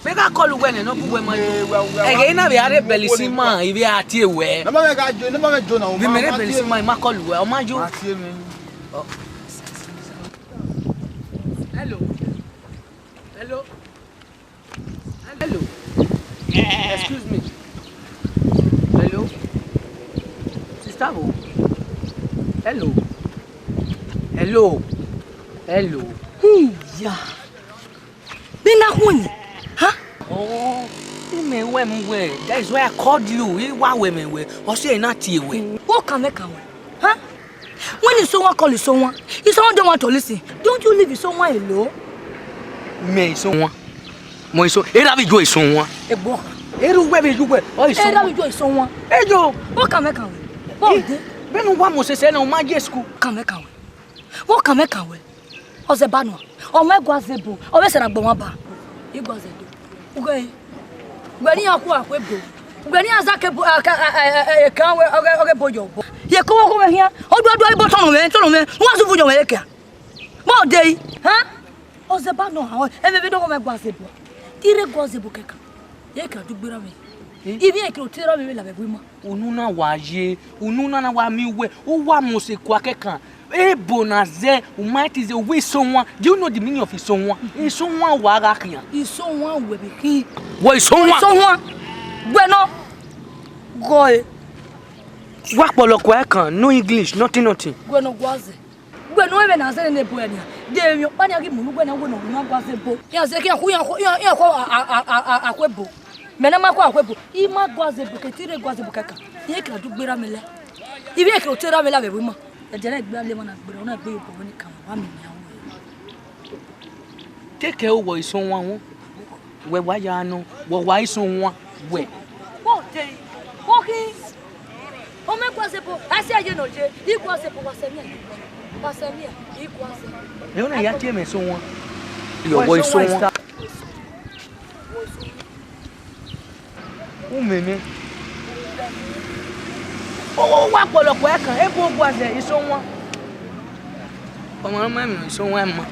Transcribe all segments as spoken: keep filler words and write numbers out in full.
Vbe gha call uwẹ nẹ, ne ọ bu uwẹ ma yo. Ẹghẹ na vbe a rre bẹlẹ isan ima, I vbe a tie wẹ. Vbe mẹ rre bẹlẹ isan ima, I ma call uwẹ, ọ ma yo. Hello. Hello. Hello. Excuse me. Hello. Sister o. Hello. Hello. Hello. Iya. Bina huni. Ha? Oh, imẹ wẹ mu wẹ. That is why I called you. I wa wẹ mẹ wẹ. Ọ sẹ na tie wẹ. Wo kan mẹ kan wẹ. Ha? When is someone call is someone, is someone don't want to listen. Don't you leave is someone alone? Mẹ is someone. Mo is so. Era bi jo is someone. Egbo. Eru wẹ bi ju wẹ. Ọ is someone. Era bi jo is someone. Ejo. Wo kan mẹ kan wẹ. Wo de. Benu wa mo sese na o ma je school. Kan mẹ kan wẹ. Wo kan mẹ kan wẹ. Ọzẹba nọ, ọ mwẹ gua zẹ ebo, ọ vbe sẹ na gbọmwa ba. I gua zẹ do. Ughẹ, ughẹ ne iran khu akhu ebo. Ughẹ ne iran zẹ eke ebo, aka, a, a, a, a, eke ọghe, ọghe ebo yọ obọ. Ye ko wo kho vbe khian, ọ do, ọ do, ebo tọn nọ mwẹ, tọn nọ mwẹ, ne uwa zu vu yọ mwẹ ye kia. Mọ de yi, ha? Ọzẹba nọ, ha, ẹmwẹ vbe dọghọ mwẹ gua zẹ ebo. Te I rre gua zẹ ebo kẹkan. Ye ka du gberra mwẹ. Eh? Ivbi ekiro te ra mwẹ vbe la vbe bu ima. Unu na wa ye, unu na na wa miẹn uwẹ, u wa mose kua kẹkan. Ebo na zẹ, u ma ti zẹ, u wẹ isowan. Do you know the meaning of isowan? Isowan wa gha khian. Isowan wẹ vbe khin. Wọ isowan. Isowan. Wẹ nọ. Gọ e. Wa kpọlọ kua ẹkan, no English, nothing, nothing. Wẹ nọ gua zẹ. Wẹ ne ọ mwẹ na zẹ nene ebo ẹre nian. De emwi ọkpa nian ghi munu wẹ na wẹ ne ọ ma gua zẹ ebo. Iran zẹ khian khu, iran khu, iran, iran khu a, a, a, a, a, akhu ebo. Mẹ na ma khu akhu ebo. I ma gua zẹ ebo, ke te I rre gua zẹ ebo kẹkan. Iran kira du gberra mwẹ la. Ivbi ekiro te ra mwẹ la vbe bu ima. Ẹdẹ na gbe ale ma na gberra, ọ na gbe ye obọ mwẹ ni kan, wa miẹn nian wẹ. Te kẹ o wọ isowan wọn. Wẹ wa ya nọ, wọ wa isowan wẹ. Wo te, wo khi, o mẹ gua zẹ ebo, a si a ye nọ ye, I gua zẹ ebo, wa sẹ mia, wa sẹ mia, I gua zẹ. Ẹ, ọ na ya tie mẹ isowan. Yọ wọ isowan. U mẹ mẹ. O, o wa kpọlọ kua ẹkan, ebo gua zẹ isowan. Ọmọ ọmọ mi isowan ma.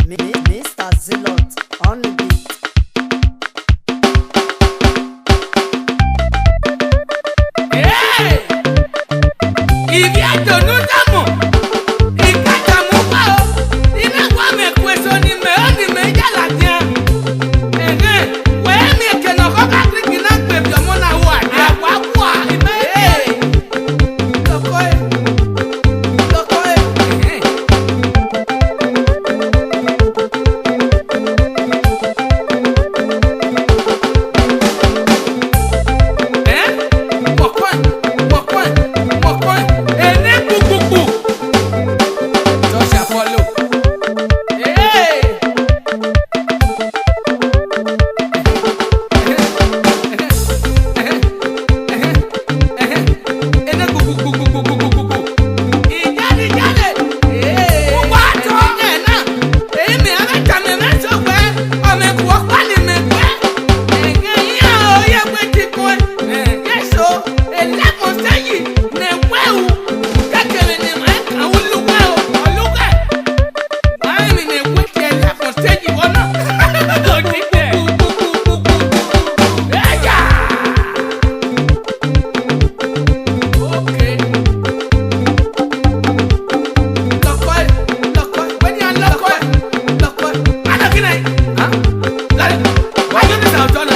Mi-, Mister Zilot on the beat. Hey! Ivbi adonu damo, ikatamu wa o, ina wa mẹ kueso ni mẹ o ni mẹ ya ladian. Ẹhẹn, wẹ mi eke nọ kọ ka kiki na gbe bi ọmọ na wa, a wa wa, ime. Hey! Loko e. Loko e. Ẹhẹn. Eh? Mọkọin, mọkọin, mọkọin. Ene kpukpukpu. Just follow. Hey! Ene kpukpukpu. Ijale, ijale. Uwa tọ ẹna. Emi ame tame mẹ sogbe. Ọmọ ẹkhu ọkpa ni mẹ gbe. Ẹghẹ iran o ye gbe ti kue. Yes o. Eleven stage ne wẹ u. Kẹkẹmẹ ne ma kan u lughe o. Ọ lughe. Ai mi ne wẹ ti eleven stage vbọ na. Odide. Eya. Okay. Lọkọ ẹ, lọkọ ẹ, wẹ ni a lọkọ ẹ, lọkọ ẹ. A lọ kí náà? Hàn? Lọrẹ, why you this out, John?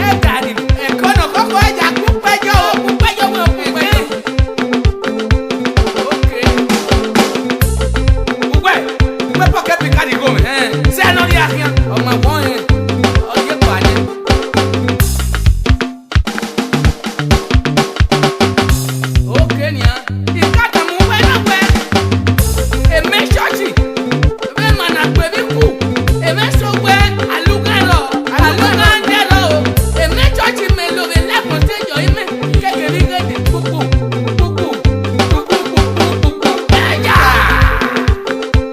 Ẹ dàdí, ẹ kọ́ nà kọ́kọ́ ẹ jà kúpẹ́jọ́ o, kúpẹ́jọ́ o, kúpẹ́jọ́. Okay. Uwe, uwe pocket pick carry go, eh. Say no dey here. Ọmọ wọn, eh. Ọyẹ pàdé. Okay, nia. Ikatamu wẹ na wẹ. Eme church. Vbe ma na kpe vbe ku. Eme sogbe, alughan rọ. Alughan de rọ. Eme church mẹ lo vbe eleven stage yọ ime. Keke vbe ghe de kpokpo, kpokpo, kpokpo, kpokpo, kpokpo. Eya!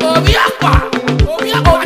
Ovbi ọkpa. Ovbi ọkpa.